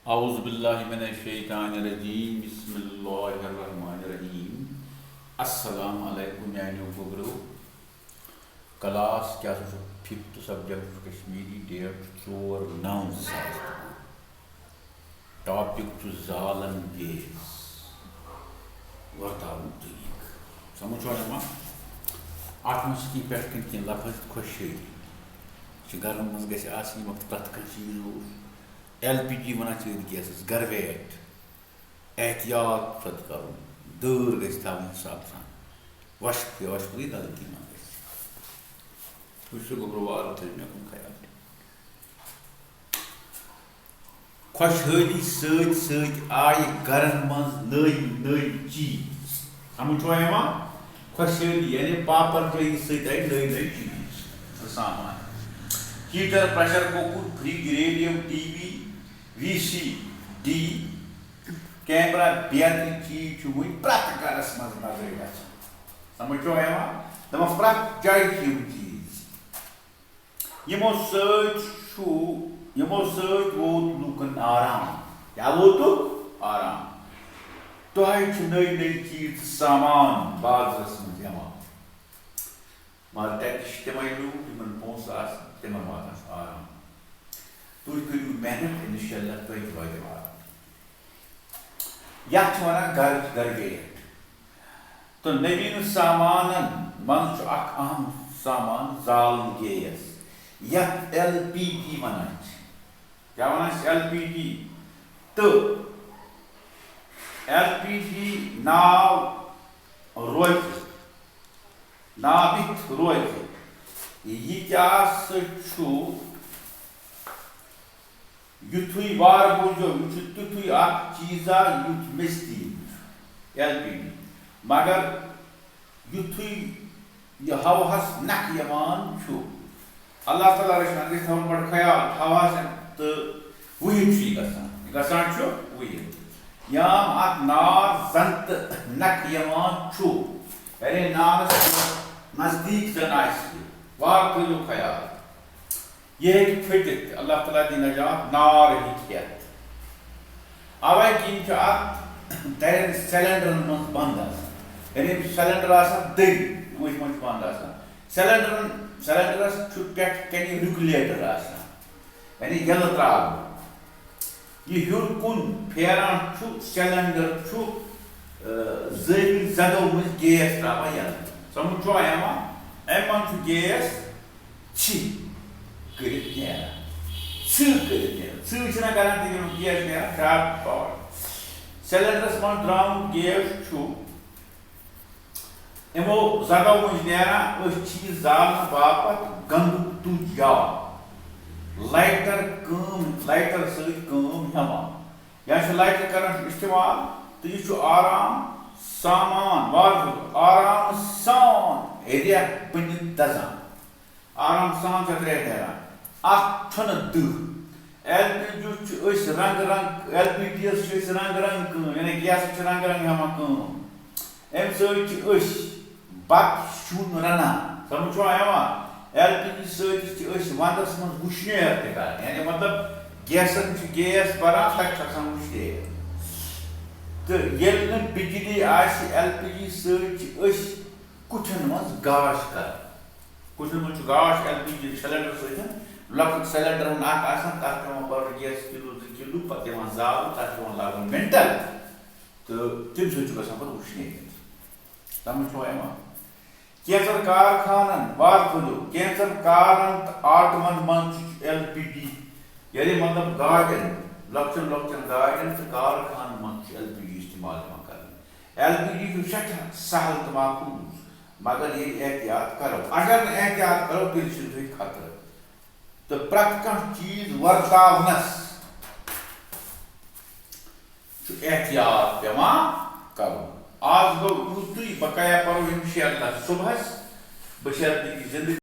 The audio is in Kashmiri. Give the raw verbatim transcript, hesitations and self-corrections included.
اعوذ باللہ من الشیطان الرجیم، بسم اللہ الرحمن الرحیم۔ السلام علیکم میانیو گوبرو۔ کلاس کیا سا چھُ؟ ففتھ سبجیکٹ چھُ کشمیری، ڈیٹ چھُ ژور نو زٕ ساس تہٕ وُہ۔ ٹاپک چھُ زالن گیس ورتاونُک طریٖقہٕ۔ سمجھ چھُوا یِوان؟ اتھ منٛز چھِ کینٛہہ پٮ۪ٹھ کَنہِ کینٛہہ لفظ، خۄشحٲلی چھِ گرن منٛز گژھِ آسٕنۍ، یہِ وقت پرٛٮ۪تھ کانٛہہ چیٖز اوس۔ ایل پی جی ونان چھِ أتھۍ گیسَس، گرویٹ۔ احتیاط چھُ اَتھ کَرُن، دٲر گژھِ تھاوٕنۍ حِساب سان، وَشہِ پھیرٕ، وَشہِ پھیرٕ غلطی ما گژھِ۔ وٕچھ سا گوٚبرو، وارٕ تھٲیِو مےٚ کُن خیال۔ خۄشحٲلی سۭتۍ سۭتۍ آیہِ گَرَن منٛز نٔے نٔے چیٖز۔ سَمٕجھ چھُوا یِوان؟ خۄشحٲلی یعنی پاپر جٲیی سۭتۍ آیہِ نٔے نٔے چیٖز، سامان۔ Heater, pressure cooker, fridge, radio, TV, V C D, camera, بیترِ چیٖز چھِ وٕنہِ پرٛٮ۪تھ گَرَس منٛز نظرِ گژھان۔ سَمٕجھ چھُوا یِوان؟ دَپان پرٛٮ۪تھ جایہِ چھِ یِم چیٖز۔ یِمو سۭتۍ چھُ، یِمو سۭتۍ ووت لوٗکَن آرام۔ کیٛاہ ووتُکھ؟ آرام۔ دۄہَے چھِ نٔے نٔے چیٖز تہٕ سامان بازرَس منٛز یِوان۔ مگر تَتہِ چھِ تِمَے لوٗکھ، یِمَن پونٛسہٕ آسَن، تِمَن واتان چھُ آرام۔ تُہۍ کٔرِو محنت، اِنشاء اللہ تۄہہِ تہِ واتیو آرام۔ یَتھ چھِ وَنان گَرٕچ گَرٕ گیٹ۔ تہٕ نٔویٖن سامانَن منٛز چھُ اَکھ اَہَم سامان زالُن گیس، یَتھ ایل پی جی وَنان چھِ۔ کیٛاہ وَنان چھِ؟ ایل پی جی۔ تہٕ ایل پی جی ناو روزِ ناوِتھ روزِ۔ یہِ کیٛاہ سا چھُ؟ یُتھُے وارٕ بوٗزیو، یہِ چھُ تیُتھُے اَکھ چیٖزا یُتھ مٔستی، ایل پی جی۔ مگر یُتھُے یہِ ہواہَس نَکھٕ یِوان چھُ، اللہ تعالیٰ رٔچھِنۍ، اَتھ گژھِ تھاوُن بَڑٕ خیال، ہواہَس تہٕ وُہِتھ چھُ یہِ گژھان۔ یہِ گژھان چھُ وُہِتھ۔ یا اَتھ نار زَن تہٕ نَکھٕ یِوان چھُ، یعنی نارَس نزدیٖک زَن آسہِ، وارٕ تھٲیِو خیال۔ یہِ ہیٚکہِ پھٔٹِتھ تہِ، اللہ تعالیٰ دِیہِ نجات، نار ہیٚکہِ ہٮ۪تھ۔ اَوَے کِنۍ چھُ اَتھ دَرٮ۪ن سلینڈرَن منٛز بنٛد آسان۔ یعنی یِم سلینڈر آسان دٔرۍ، یِم ٲسۍ منٛز چھِ بنٛد آسان۔ سلینڈرَن، سلینڈرَس چھُ پٮ۪ٹھ کَنہِ ریگولیٹر آسان، یعنی یَلہٕ ترٛاوُن۔ یہِ ہیوٚر کُن پھیران چھُ، سلینڈر چھُ، آ، زٲوِج زَدو مٔنٛزۍ گیس ترٛاوان یَلہٕ۔ سَمٕجھ چھُوا یِوان؟ اَمہِ منٛز چھُ گیس ژھِ کٔرِتھ نیران۔ ژھِ کٔرِتھ نیران۔ ژھِ چھِنہ کران تِم گیس نیران، شارٹ پاور۔ سلینڈرس منٛز درٛامُت گیس چھُ یِمو زَدو مٔنٛزۍ نیران۔ أسۍ چھِ یہِ زالنہٕ باپتھ گنٛدُک تُج یا لایٹر کٲم، لایٹر سۭتۍ کٲم ہٮ۪وان۔ یا چھِ لایٹر کران چھُ استعمال، تہٕ یہِ چھُ آرام سامان، وارٕ آرام سان ریٚہہ بٔنِتھ دَزان۔ آرام سان چھِ اَتھ ریٚہہ نیران۔ اَتھ چھُنہٕ دٕہ۔ ایل پی جی چھِ أسۍ رنٛگ رنٛگ، ایل پی جی یَس چھِ أسۍ رنٛگ رنٛگ کٲم، یعنی گیسَس چھِ رنٛگ رنٛگ ہٮ۪وان کٲم۔ اَمہِ سۭتۍ چھِ أسۍ بَتہٕ سیُن رَنان۔ سَمٕجھ چھُوا یِوان؟ ایل پی جی سۭتۍ چھِ أسۍ وَنٛدَس منٛز وُشنیر تہِ کران۔ یعنی مطلب گیسَن چھُ گیس بَران، تَتہِ چھُ آسان وُشنیر۔ تہٕ ییٚلہِ نہٕ بجلی آسہِ، ایل پی جی سۭتۍ چھِ أسۍ کُٹھٮ۪ن منٛز گاش کران۔ کُٹھٮ۪ن منٛز چھُ گاش ایل پی جی سلینڈر سۭتۍ، لۄکُٹ سلینڈر ہن اکھ آسان، تتھ پٮ۪وان بَرُن گیس کِلوٗ زٕ کِلوٗ، پتہٕ یِوان زالُن، تتھ پٮ۪وان لاگُن مینٹل، تہٕ تَمہِ سۭتۍ چھُ گژھان پتہٕ وُشنیر۔ سمجھ چھُوا یِوان؟ کینٛژن کارخانن، وارٕ تُلِو، کینٛژن کارن تہٕ آٹوہن منٛز چھُ ایل پی جی، یعنی مطلب گاڑٮ۪ن، لۄکچٮ۪ن لۄکچٮ۪ن گاڑٮ۪ن تہٕ کارخانن منٛز چھُ ایل پی جی استعمال یِوان کرنہٕ۔ ایل پی جی چھُ سٮ۪ٹھاہ سہل تہٕ محفوٗظ، مگر ییٚلہِ احتیاط کرو، اگر نہٕ احتیاط کرو، تیٚلہِ چھُ تۄہہِ خطرٕ۔ تہٕ پرٛٮ۪تھ کانٛہہ چیٖز ورتاونس چھُ احتیاط پٮ۪وان کرُن۔ آز گوٚو یُتُے، بقایا پرو اِنشاءاللہ صُبحس۔ بشرطیکہِ زِندٕ